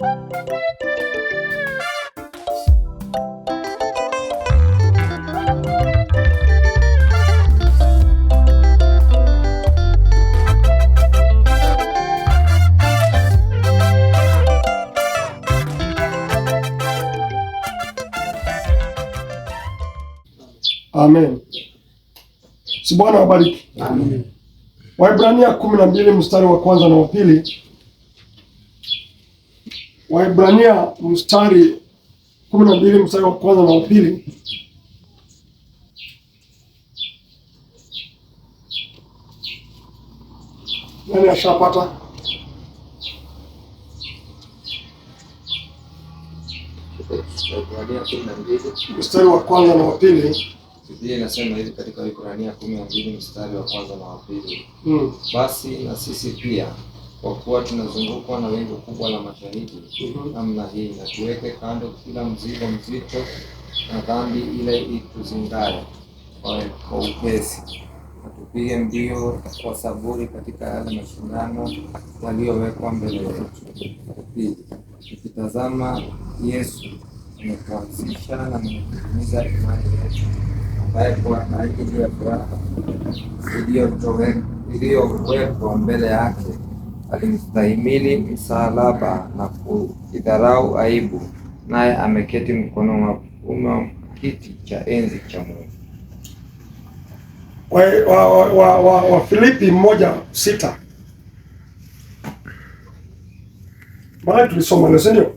Amen. Si Bwana wabariki. Amen. Waebrania 12 mstari wa kwanza na wa pili. Waebrania mstari 12 mstari wa kwanza na wa pili. Nani ashapata? Waebrania 12 Mstari wa kwanza na wa pili. Biblia inasema hivi katika Waebrania 12 mstari wa kwanza na wa pili. Basi na sisi pia, kwa kuwa tunazungukwa na wingu kubwa la mashahidi namna hii, na tuweke kando kila mzigo mzito na dhambi ile ituzingayo kwa upesi, na tupige mbio kwa saburi katika yale mashindano yaliyowekwa mbele yetu. Pili, tukitazama Yesu mwenye kuanzisha na mwenye kutimiza imani yetu, ambaye kwa ajili ya furaha iliyowekwa mbele yake alimstahimili msalaba na kuidharau aibu, naye ameketi mkono wa kuume wa kiti cha enzi cha Mungu. Wa Filipi 1:6. Mahali tulisoma leo, si ndio?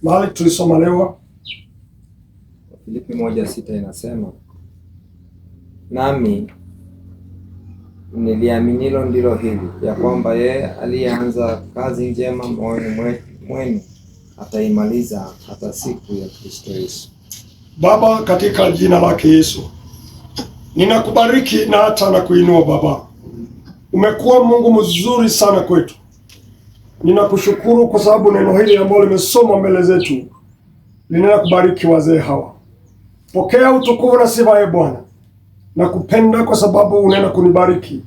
Mahali tulisoma leo. Filipi 1:6 inasema, nami niliaminilo ndilo hili, ya kwamba yeye aliyeanza kazi njema moyoni mwenu ataimaliza hata siku ya Kristo Yesu. Baba, katika jina lake Yesu, ninakubariki na hata na kuinua Baba. Umekuwa Mungu mzuri sana kwetu. Ninakushukuru kwa sababu neno hili ambalo limesomwa mbele zetu linaenda kubariki wazee hawa. Pokea utukufu na sifa, ee Bwana. Nakupenda kwa sababu unaenda kunibariki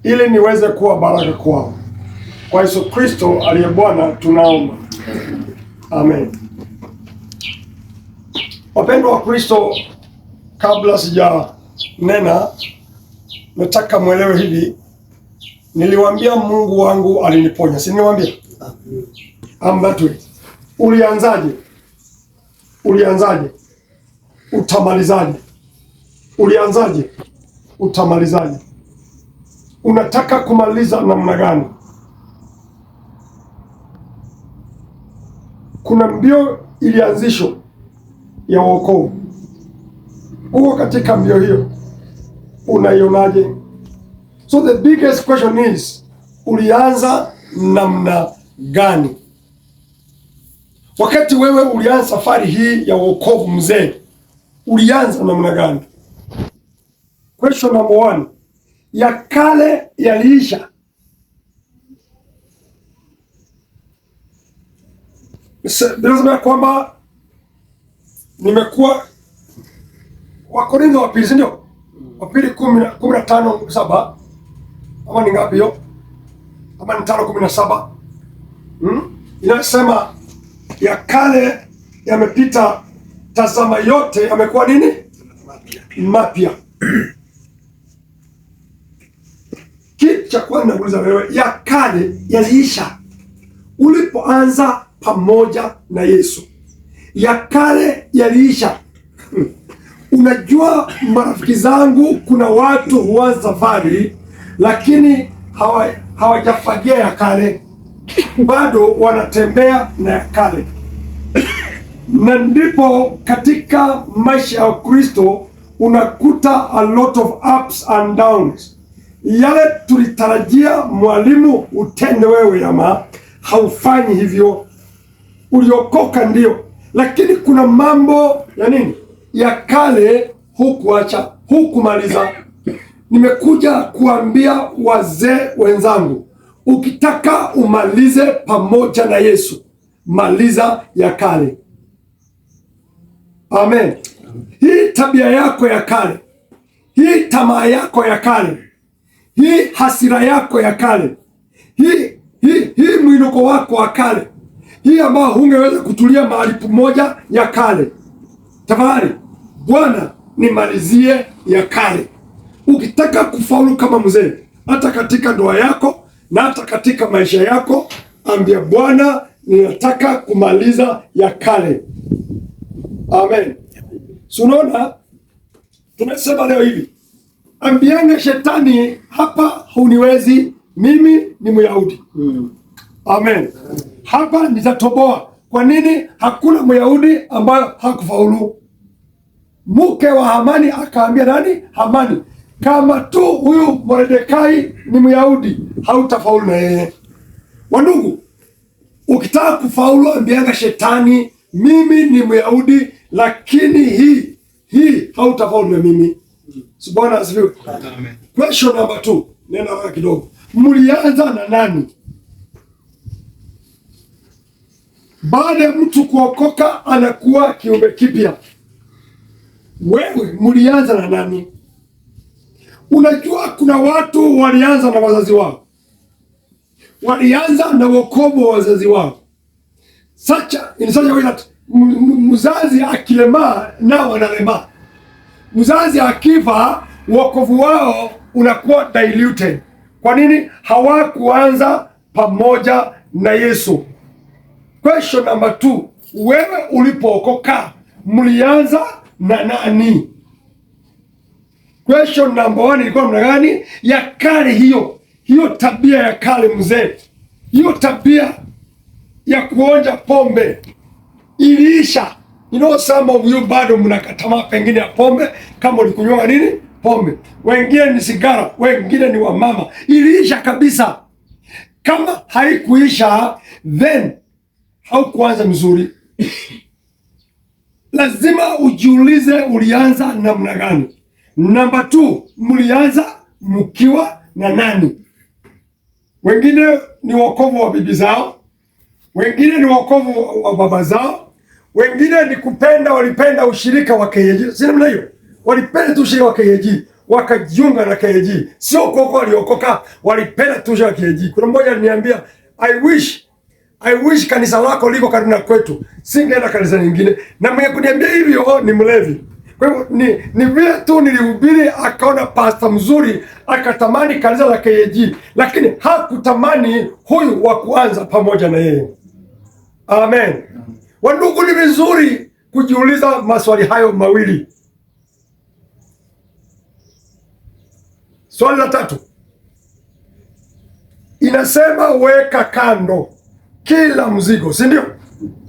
ili niweze kuwa baraka kwao. Kwa Yesu Kristo aliye Bwana tunaomba. Amen. Wapendwa wa Kristo, kabla sijanena, nataka mwelewe hivi. Niliwaambia Mungu wangu aliniponya, si niliwaambia? I'm that way. Ulianzaje? Ulianzaje? Utamalizaje? Ulianzaje? Utamalizaje? Unataka kumaliza namna gani? Kuna mbio ilianzishwa ya wokovu. Uko katika mbio hiyo, unaionaje? So the biggest question is, ulianza namna gani? Wakati wewe ulianza safari hii ya wokovu mzee, ulianza namna gani? Question number 1, ya kale yaliisha. Bila kwamba nimekuwa Wakorintho wa pili, si ndio? Wa pili 15:7 ama ni ngapi hiyo? Ama ni 5:17? Inasema ya kale yamepita, tazama yote yamekuwa nini? Mapya. Kitu cha kwanza nakuuliza wewe, ya kale yaliisha ulipoanza pamoja na Yesu. Ya kale yaliisha. Unajua marafiki zangu, kuna watu huanza safari lakini hawajafagia ya kale, bado wanatembea na ya kale. Na ndipo katika maisha ya Kristo unakuta a lot of ups and downs. Yale tulitarajia mwalimu utende wewe, ama haufanyi hivyo. Uliokoka ndio, lakini kuna mambo ya nini ya kale hukuacha, hukumaliza. Nimekuja kuambia wazee wenzangu, ukitaka umalize pamoja na Yesu, maliza ya kale. Amen. Hii tabia yako ya kale, hii tamaa yako ya kale, hii hasira yako ya kale, hii Hii mwinuko wako wa kale, hii ambao hungeweza kutulia mahali pamoja ya kale, tafadhali Bwana nimalizie ya kale. Ukitaka kufaulu kama mzee, hata katika ndoa yako na hata katika maisha yako, ambia Bwana, ninataka kumaliza ya kale. Amen. Si unaona tumesema leo hivi, ambiane shetani, hapa huniwezi, mimi ni Myahudi. Amen. Hapa nitatoboa. Kwa nini? Hakuna Myahudi ambayo hakufaulu. Mke wa Hamani akaambia nani? Hamani, kama tu huyu Mordekai ni Myahudi, hautafaulu na yeye. Wandugu, ukitaka kufaulu ambianga shetani, mimi ni Myahudi, lakini hii hautafaulu na mimi. Si Bwana asifiwe. Amen. Question number 2, nenda haraka kidogo. Mlianza na nani? Baada ya mtu kuokoka anakuwa kiumbe kipya. Wewe mlianza na nani? Unajua kuna watu walianza na wazazi wao, walianza na wokovu wa wazazi wao, in such a way that mzazi akilemaa nao wanalemaa, mzazi akifa wokovu wao unakuwa diluted. Kwa nini? Hawakuanza pamoja na Yesu. Question number 2, wewe ulipookoka mlianza na nani? Question number 1 ilikuwa namna gani? Ya kale hiyo, hiyo tabia ya kale mzee, hiyo tabia ya kuonja pombe iliisha. You know, some of you bado mnakatamaa pengine ya pombe, kama ulikunywa nini pombe, wengine ni sigara, wengine ni wamama. Iliisha kabisa. Kama haikuisha, then haukuanza mzuri. Lazima ujiulize ulianza namna gani. Namba 2, mlianza mkiwa na nani? Wengine ni wokovu wa bibi zao, wengine ni wokovu wa baba zao, wengine ni kupenda, walipenda ushirika wa KAG. Si namna hiyo? Walipenda tu ushirika wa KAG, wakajiunga na KAG. Sio kuokoka waliokoka, walipenda tu ushirika wa KAG. Kuna mmoja aliniambia, I wish kanisa lako liko karibu na kwetu, singeenda kanisa nyingine. Na mwenye kuniambia hivyo ni mlevi. Kwa hivyo ni vile tu nilihubiri, akaona pasta mzuri, akatamani kanisa la KAG, lakini hakutamani huyu wa kuanza pamoja na yeye. Amen. Wandugu, ni vizuri kujiuliza maswali hayo mawili. Swali la tatu inasema weka kando kila mzigo, si ndio?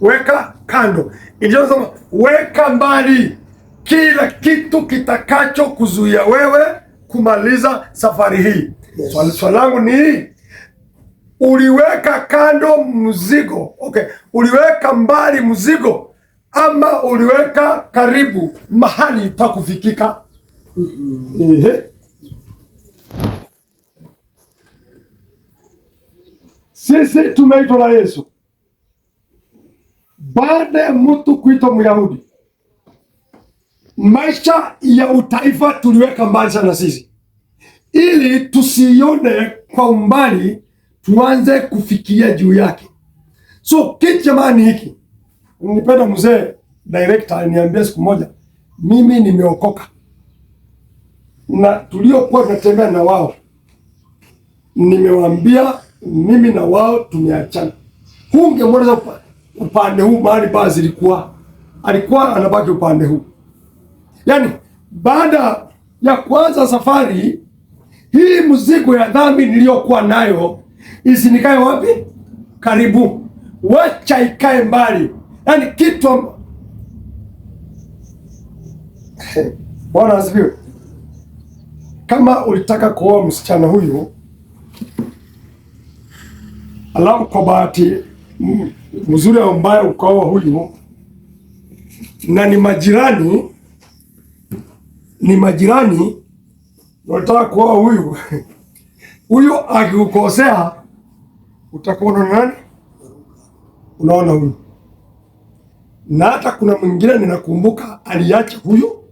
Weka kando. Inasema weka mbali kila kitu kitakacho kuzuia wewe kumaliza safari hii. Yes. Swali langu ni hii, uliweka kando mzigo? Okay, uliweka mbali mzigo ama uliweka karibu mahali pa kufikika? Sisi tumeitwa na Yesu. Baada ya mtu kuitwa Myahudi, maisha ya utaifa tuliweka mbali sana sisi, ili tusione kwa umbali, tuanze kufikiria juu yake. So kitu jamani hiki, nilipenda mzee director aliniambia siku moja, mimi nimeokoka, na tuliokuwa tunatembea na wao nimewaambia mimi na wao tumeachana. Hungemwona upande huu mahali basi ilikuwa, alikuwa anabaki upande huu. Yaani baada ya kuanza safari hii, mzigo ya dhambi niliyokuwa nayo isinikae wapi? Karibu, wacha ikae mbali. Yaani kitu Bwana asifiwe. Kama ulitaka kuoa msichana huyu, alafu kwa bahati mzuri au mbaya ukaoa huyu, na ni majirani, unataka kuoa huyu huyu akikukosea utakuwa unaona nani? Unaona huyu. Na hata kuna mwingine ninakumbuka aliacha huyu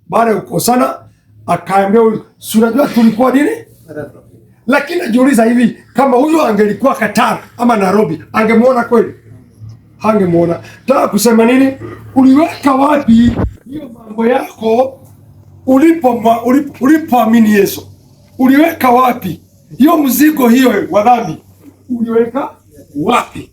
baada ya kukosana, akaambia huyu, si unajua tulikuwa nini? Lakini najiuliza hivi, kama huyo angelikuwa Qatar ama Nairobi, angemuona kweli? Hangemuona. Nataka kusema nini? Uliweka wapi hiyo mambo yako ulipoamini Yesu? Uliweka wapi hiyo mzigo hiyo wa dhambi? Uliweka wapi?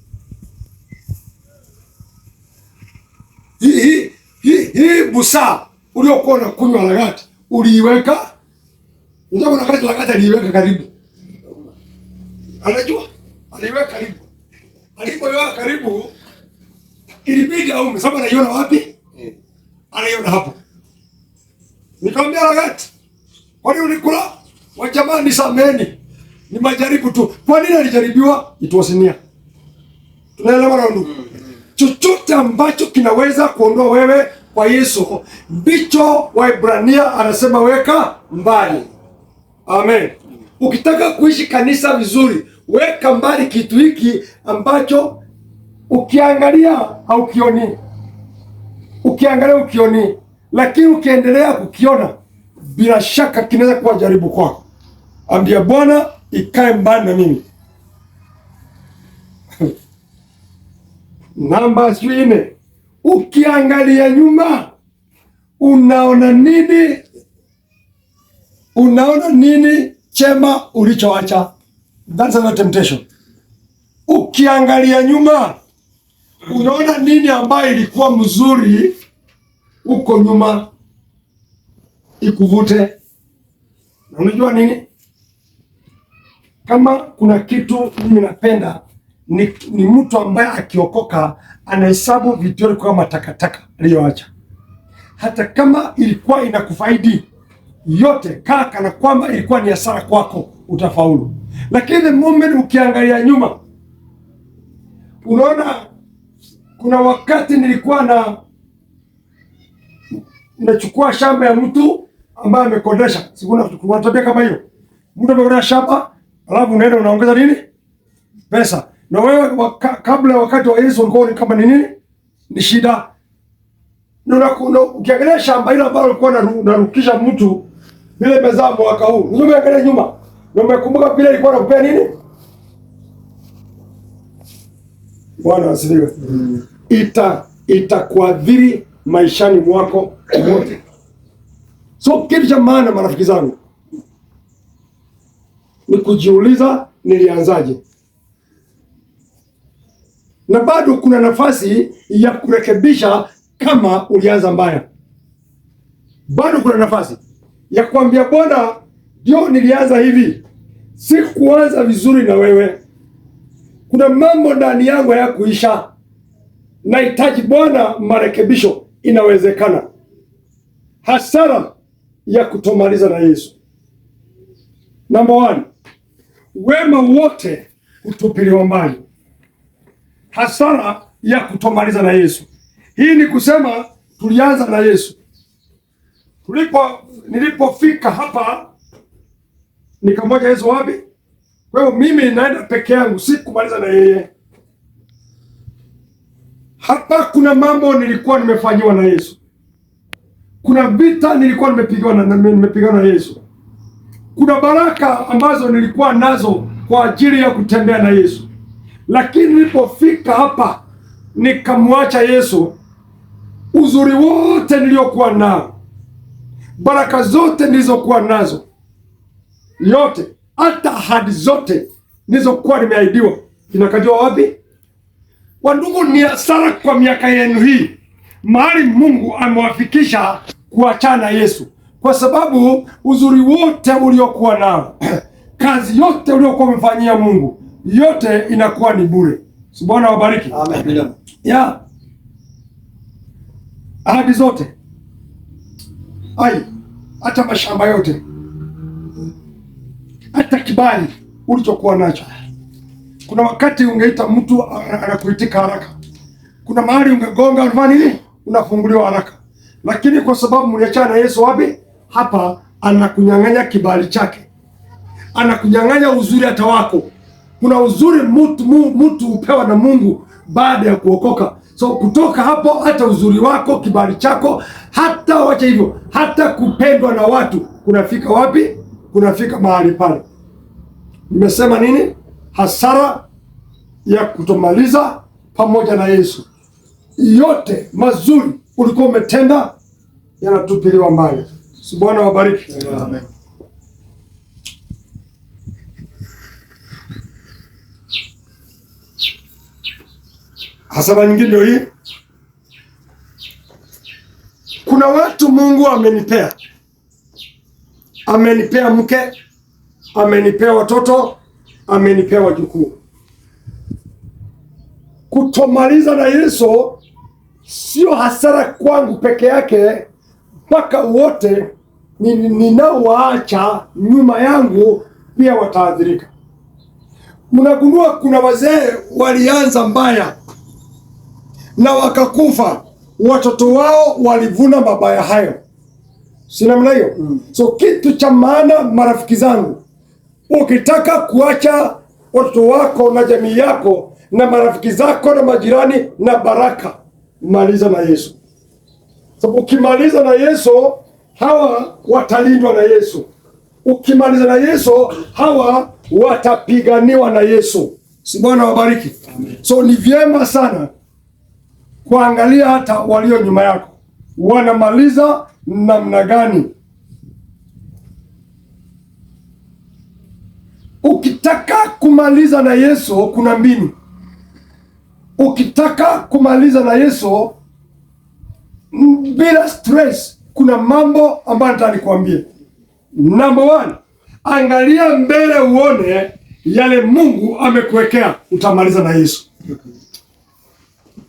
Hii busaa uliokuwa unakunywa Lagati uliiweka? Unajua kuna Lagati aliiweka karibu. Anajua? Aliiweka karibu. Alipoiweka karibu ilibidi aume. Sasa anaiona wapi? Anaiona hapo. Nikamwambia Lagati, kwani ulikula? Wajamani sameni. Ni majaribu tu. Kwa nini alijaribiwa? It was near. Tunaelewa ndugu? Chochote ambacho kinaweza kuondoa wewe kwa Yesu ndicho Waebrania anasema weka mbali. Amen. Ukitaka kuishi kanisa vizuri, weka mbali kitu hiki ambacho ukiangalia haukioni. Ukiangalia ukioni, lakini ukiendelea kukiona bila shaka kinaweza kuwa jaribu kwako. Ambia Bwana, ikae mbali na mimi. Namba 4, ukiangalia nyuma unaona nini? Unaona nini chema ulichoacha? That's another temptation. Ukiangalia nyuma unaona nini ambayo ilikuwa mzuri huko nyuma ikuvute? Na unajua nini? Kama kuna kitu mimi napenda ni mtu ambaye akiokoka anahesabu vitu kama takataka aliyoacha. Hata kama ilikuwa inakufaidi yote, kaa kana kwamba ilikuwa ni hasara kwako, utafaulu. Lakini the moment ukiangalia nyuma unaona, kuna wakati nilikuwa na nachukua shamba ya mtu ambaye amekodesha. Kuna tabia kama hiyo, mtu amekodesha shamba alafu unaenda unaongeza nini pesa. Na wewe kabla wakati wa Yesu ulikuwa kama ni nini? Ni shida. Na ukiangalia shamba hilo ambalo ulikuwa unarukisha mtu vile mezaa mwaka huu, umeangalia nyuma na umekumbuka vile ilikuwa inakupea nini? Bwana asifiwe. Itakuadhiri maishani mwako wote. So kitu cha maana marafiki zangu ni kujiuliza, nilianzaje? Na bado kuna nafasi ya kurekebisha kama ulianza mbaya. Bado kuna nafasi ya kuambia Bwana, ndio nilianza hivi, sikuanza vizuri na wewe. Kuna mambo ndani yangu hayakuisha, nahitaji Bwana marekebisho. Inawezekana. Hasara ya kutomaliza na Yesu. Namba 1, wema wote hutupiliwa mbali. Hasara ya kutomaliza na Yesu. Hii ni kusema tulianza na Yesu. Nilipofika hapa nikamwacha Yesu wapi? Kwa hiyo mimi naenda peke yangu, si kumaliza na yeye. Hapa kuna mambo nilikuwa nimefanyiwa na Yesu. Kuna vita nilikuwa nimepigana na Yesu. Kuna baraka ambazo nilikuwa nazo kwa ajili ya kutembea na Yesu. Lakini nilipofika hapa nikamwacha Yesu, uzuri wote niliokuwa nao, baraka zote nilizokuwa nazo, yote, hata ahadi zote nilizokuwa nimeahidiwa, inakajua wapi? Wandugu, ni hasara kwa miaka yenu hii mahali Mungu amewafikisha kuachana Yesu, kwa sababu uzuri wote uliokuwa nao kazi yote uliokuwa umefanyia Mungu, yote inakuwa ni bure. Bwana wabariki. Amen. Ya ahadi zote, ai, hata mashamba yote, hata kibali ulichokuwa nacho. Kuna wakati ungeita mtu anakuitika haraka, kuna mahali ungegonga unafanya nini, unafunguliwa haraka. Lakini kwa sababu mliachana na Yesu wapi? Hapa anakunyang'anya kibali chake, anakunyang'anya uzuri hata wako. Kuna uzuri mtu hupewa na Mungu baada ya kuokoka. So kutoka hapo hata uzuri wako, kibali chako, hata wacha hivyo, hata kupendwa na watu kunafika wapi? Kunafika mahali pale. Nimesema nini? Hasara ya kutomaliza pamoja na Yesu. Yote mazuri ulikuwa umetenda yanatupiliwa mbali. Si Bwana wabariki. Amen. Hasara nyingine ndio hii. Kuna watu Mungu amenipea, amenipea mke, amenipea watoto, amenipea wajukuu. Kutomaliza na Yesu sio hasara kwangu peke yake, mpaka wote ninaowaacha nyuma yangu pia wataathirika. Mnagundua kuna wazee walianza mbaya na wakakufa, watoto wao walivuna mabaya hayo, si namna hiyo? So kitu cha maana, marafiki zangu, ukitaka kuacha watoto wako na jamii yako na marafiki zako na majirani na baraka, maliza na Yesu. Sababu ukimaliza na Yesu, hawa watalindwa na Yesu. Ukimaliza na Yesu, hawa watapiganiwa na Yesu. Si Bwana wabariki. So ni vyema sana kuangalia hata walio nyuma yako wanamaliza namna gani. Ukitaka kumaliza na Yesu kuna mbinu. Ukitaka kumaliza na Yesu bila stress, kuna mambo ambayo nataka nikuambie. Number one, angalia mbele uone yale Mungu amekuwekea, utamaliza na Yesu.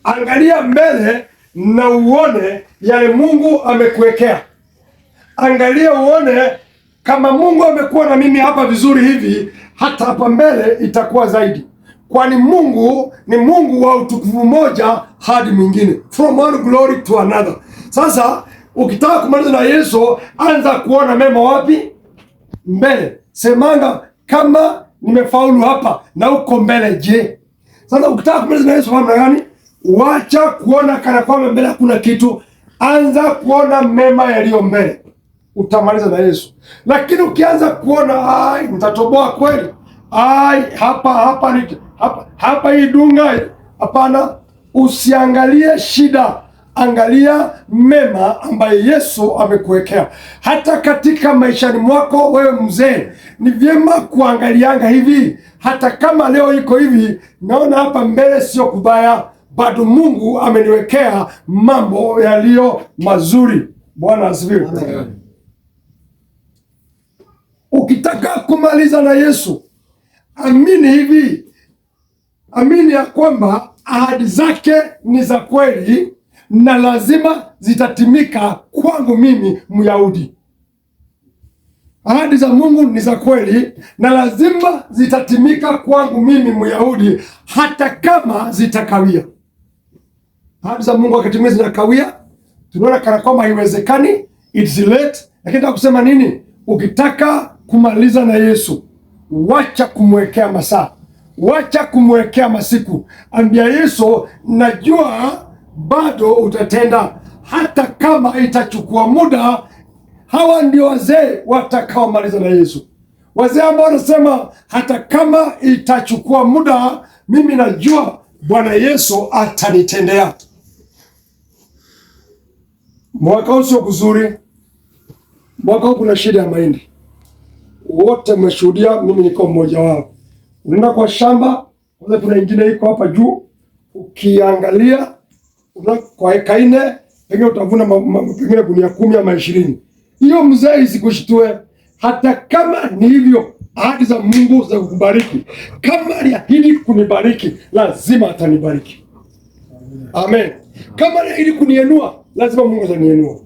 Angalia mbele na uone yale Mungu amekuwekea. Angalia uone kama Mungu amekuwa na mimi hapa vizuri hivi, hata hapa mbele itakuwa zaidi, kwani Mungu ni Mungu wa utukufu mmoja hadi mwingine, from one glory to another. Sasa ukitaka kumaliza na Yesu, anza kuona mema wapi? Mbele. Semanga kama nimefaulu hapa na uko mbele, je? Sasa ukitaka kumaliza na Yesu namna gani? Wacha kuona kana kwamba mbele hakuna kitu, anza kuona mema yaliyo mbele, utamaliza na Yesu. Lakini ukianza kuona ai, nitatoboa kweli, ai, hapa hapa ni hapa hapa, hii dunga, hapana. Usiangalie shida, angalia mema ambaye Yesu amekuwekea. Hata katika maishani mwako wewe mzee, ni vyema kuangalianga hivi, hata kama leo iko hivi, naona hapa mbele sio kubaya, bado Mungu ameniwekea mambo yaliyo mazuri. Bwana asifiwe. Ukitaka kumaliza na Yesu, amini hivi, amini ya kwamba ahadi zake ni za kweli na lazima zitatimika kwangu mimi Myahudi. Ahadi za Mungu ni za kweli na lazima zitatimika kwangu mimi Myahudi, hata kama zitakawia. Ahadi za Mungu akitimia zinakawia, tunaona kana kwamba haiwezekani, it's late. Lakini nataka kusema nini? Ukitaka kumaliza na Yesu, wacha kumwekea masaa, wacha kumwekea masiku. Ambia Yesu, najua bado utatenda, hata kama itachukua muda. Hawa ndio wazee watakaomaliza na Yesu, wazee ambao wanasema hata kama itachukua muda, mimi najua Bwana Yesu atanitendea. Mwaka huu sio kuzuri, mwaka huu kuna shida ya mahindi, wote mmeshuhudia, mimi niko mmoja wao. Unaenda kwa shamba kwanza, kuna ingine iko hapa juu, ukiangalia kwa eka 4 pengine utavuna pengine gunia 10 ama 20. Hiyo mzee isikushtue, hata kama ni hivyo. Ahadi za Mungu za kukubariki, kama aliahidi kunibariki, lazima atanibariki. Amen. Kama aliahidi kuniinua, lazima Mungu ataniinua.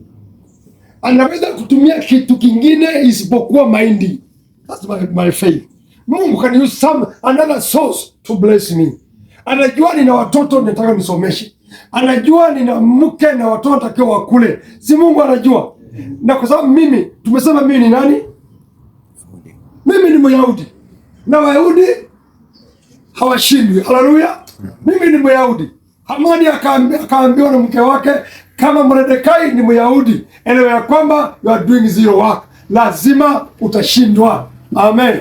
Anaweza kutumia kitu kingine isipokuwa mahindi. That's my faith. Mungu can use some another source to bless me. Anajua nina watoto nataka nisomeshe. Anajua nina mke na watoto natakiwa wakule. Si Mungu anajua? Na kwa sababu mimi tumesema mimi ni nani? Mimi ni Myahudi. Na Wayahudi hawashindwi. Haleluya. Mimi ni Myahudi. Hamani akaambiwa na mke wake, kama Mordekai ni Myahudi, elewa ya kwamba you are doing zero work, lazima utashindwa. Amen.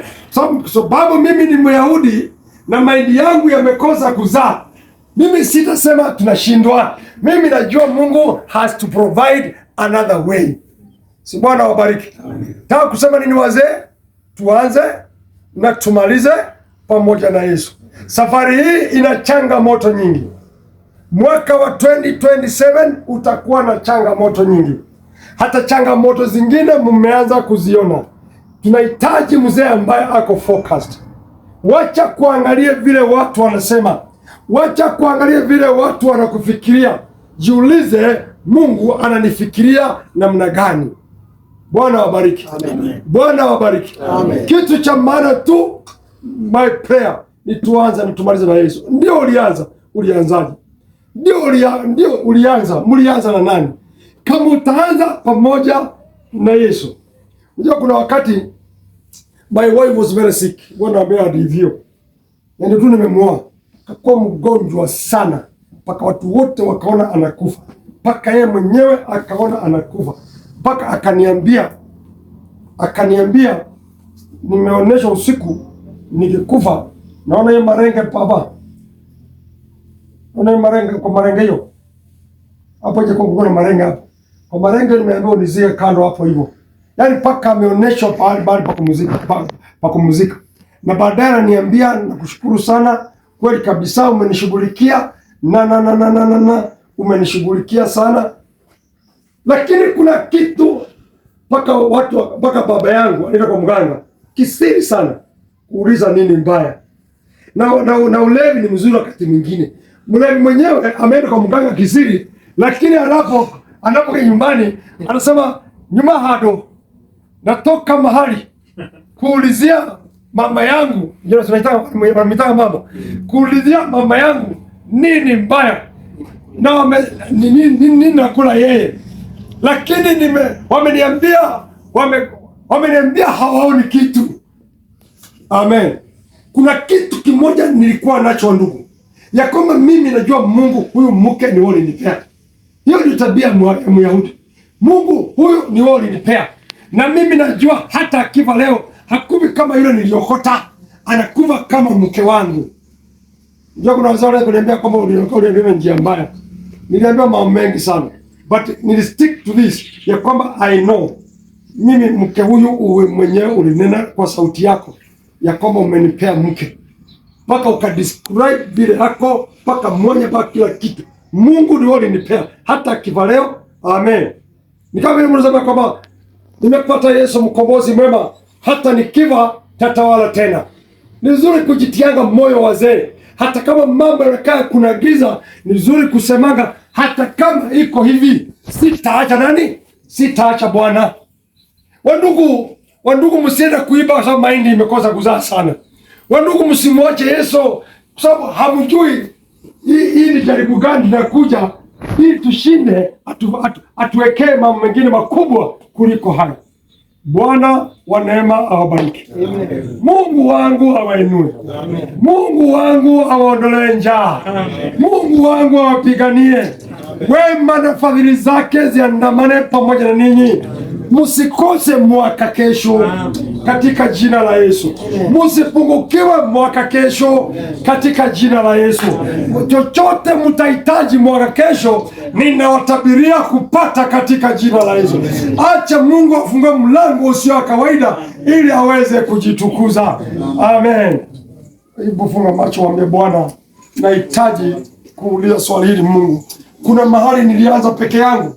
Sababu mimi ni Myahudi na mahindi yangu yamekosa kuzaa, mimi sitasema tunashindwa. Mimi najua Mungu has to provide another way. Si Bwana wabariki. Nataka kusema nini wazee? Tuanze na tumalize pamoja na Yesu. Safari hii ina changamoto nyingi. Mwaka wa 2027 utakuwa na changamoto nyingi, hata changamoto zingine mmeanza kuziona. Tunahitaji mzee ambaye ako focused. Wacha kuangalia vile watu wanasema, wacha kuangalia vile watu wanakufikiria. Jiulize, Mungu ananifikiria namna gani? Bwana wabariki. Bwana wabariki. Kitu cha maana tu, my prayer ni tuanze na tumalize na Yesu. Ndio ulianza, ulianzaje? Ndio ulianza, mlianza na nani? Kama utaanza pamoja na Yesu. Unajua kuna wakati my wife was very sick. Bwana ambaye hivyo. Na ndio tu nimemuoa. Akakuwa mgonjwa sana mpaka watu wote wakaona anakufa. Mpaka yeye mwenyewe akaona anakufa. Mpaka akaniambia nimeonyesha usiku nikikufa, naona hiyo marenge baba, naona hiyo marenge kwa marenge hiyo hapo je, kuna marenge hapo kwa marenge, nimeambiwa unizie kando hapo hivyo, yaani mpaka ameonyeshwa pahali pahali pa kumzika, pa kumzika. Na baadaye ananiambia nakushukuru sana kweli kabisa, umenishughulikia na na na na na na, na umenishughulikia sana, lakini kuna kitu mpaka watu mpaka baba yangu anaenda kwa mganga kisiri sana kuuliza nini mbaya. Na ulevi ni mzuri wakati mwingine. Mlevi mwenyewe ameenda kwa mganga kisiri, lakini anapo nyumbani anasema nyuma hado natoka mahali kuulizia mama yangu, ndio tunaitaka mama, kuulizia mama yangu nini mbaya na nini nakula yeye, lakini wameniambia hawaoni kitu. Amen. Kuna kitu kimoja nilikuwa nacho ndugu, ya kwamba mimi najua Mungu huyu mke ni wewe ulinipea. Hiyo ndio tabia ya Myahudi. Mungu huyu ni wewe ulinipea, na mimi najua hata akifa leo hakuvi kama yule niliokota, anakufa kama mke wangu. Unajua kuna wazee wale kuniambia kwamba uliambia njia mbaya. Niliambiwa mambo mengi sana, but nili stick to this ya kwamba I know mimi mke huyu uwe mwenyewe ulinena kwa sauti yako ya kwamba umenipea mke, mpaka ukadescribe vile yako mpaka mmoja mpaka kila kitu. Mungu ndiye ulinipea hata akifa leo. Amen. Ni kama vile mnasema kwamba nimepata Yesu mkombozi mwema, hata nikifa tatawala tena. Ni vizuri kujitianga moyo wazee, hata kama mambo yanakaa kuna giza, ni vizuri kusemanga hata kama iko hivi, sitaacha nani? Sitaacha Bwana. Wandugu, msiende kuiba kwa sababu mahindi imekosa kuzaa sana. Wandugu, msimwache Yesu kwa sababu hamjui hii ni jaribu gani linakuja ili tushinde, atuwekee mambo mengine makubwa kuliko haya. Bwana wa neema awabariki. Mungu wangu awainue. Mungu wangu awaondolee njaa. Mungu wangu awapiganie. Wema na fadhili zake ziandamane pamoja na ninyi. Msikose mwaka kesho katika jina la Yesu. Msipungukiwe mwaka kesho katika jina la Yesu. Chochote mtahitaji mwaka kesho, ninawatabiria kupata katika jina la Yesu. Acha Mungu afungue mlango usio wa kawaida ili aweze kujitukuza. Amen. Hebu funga macho, waambie Bwana, nahitaji kuuliza swali hili Mungu. Kuna mahali nilianza peke yangu.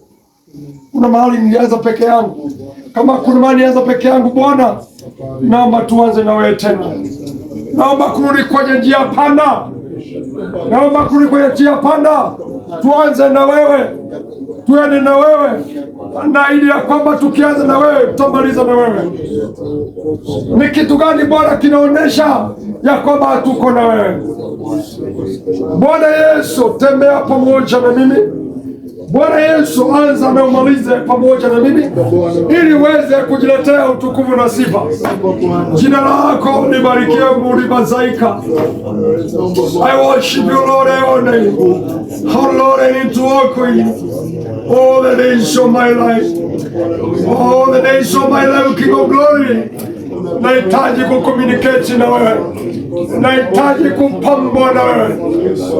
Kuna mahali nilianza peke yangu. Kama kuna mahali nilianza peke yangu Bwana, naomba tuanze na wewe tena. Naomba kurudi kwenye njia panda. Naomba kurudi kwenye njia panda. Tuanze na wewe, tuende na wewe, na ili ya kwamba tukianza na wewe tutamaliza na wewe. Ni kitu gani Bwana kinaonesha ya kwamba hatuko na wewe? Bwana Yesu, tembea pamoja na mimi. Bwana Yesu, anza na umalize pamoja na mimi ili uweze kujiletea utukufu na sifa. Jina lako libarikiwe, Mulibazaika. I worship you, Lord. I honor you. Oh Lord, I need to walk with you all the days of my life. All the days of my life, King of glory. Nahitaji kucommunicate na wewe, nahitaji kupambwa na wewe,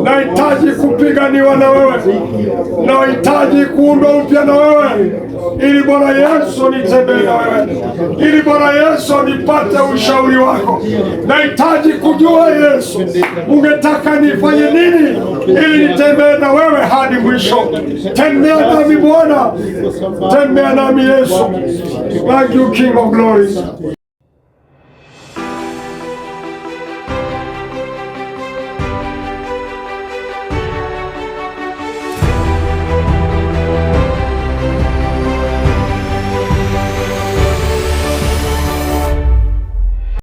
nahitaji kupiganiwa na wewe, nahitaji kuundwa upya na wewe, ili Bwana Yesu nitembee na wewe, ili Bwana Yesu nipate ushauri wako. Nahitaji kujua Yesu, ungetaka nifanye nini ili nitembee na wewe hadi mwisho. Tembea nami Bwana, tembea nami Yesu. Thank you, King of Glory.